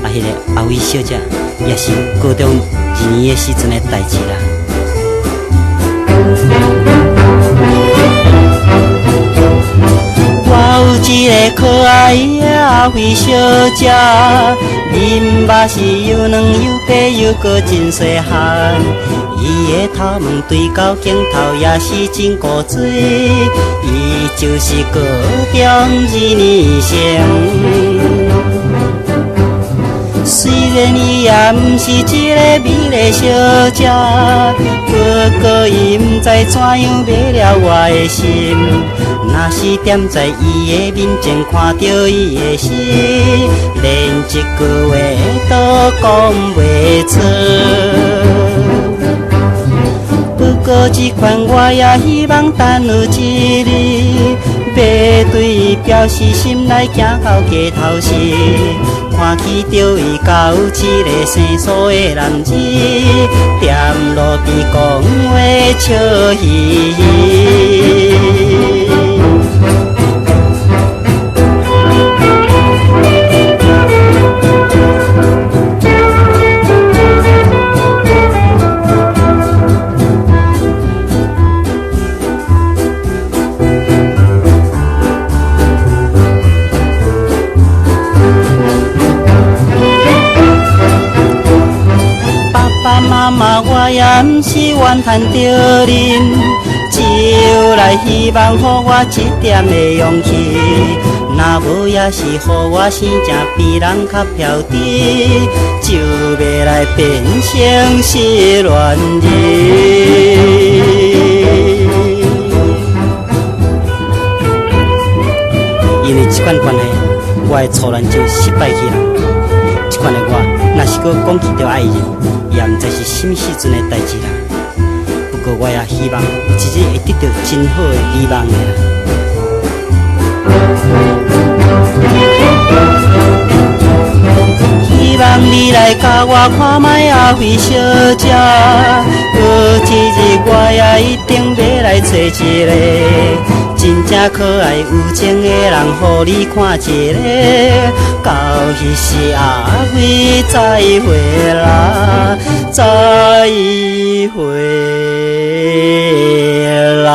啊，彼个阿偉小姐也是高中二年的時陣的代誌啦。我有一个可愛的阿偉小姐，面肉是又軟又白又閣真細漢。伊的頭毛對到肩頭也是真古錐，伊就是高中二年生。雖然伊也毋是一个美麗小姐，不過伊毋知怎樣買了我的心。若是踮在伊的面前看著伊的時，連一句話都講袂出。不過這款我也希望等有一日，欲對伊表示心內行到街頭時，看見著伊佮有一个生疏的男子，踮路邊講話笑嘻嘻。爸爸媽媽，我也毋是怨嘆著恁，只有來希望予我一點的勇氣。若無也是予我生正比人較飄佇，就欲來變成失戀人。因為這款關係，我的初戀就失敗去啦。這款的我，若是閣講起著愛人，也毋知是啥物時陣的代誌啦。不過我也希望有一日會得著真好的美夢的啦。希望你來共我看覓阿偉小姐，有一日我也一定欲來揣一个真正可愛有情的人，予你看一个。到彼時阿偉再會啦，再會啦。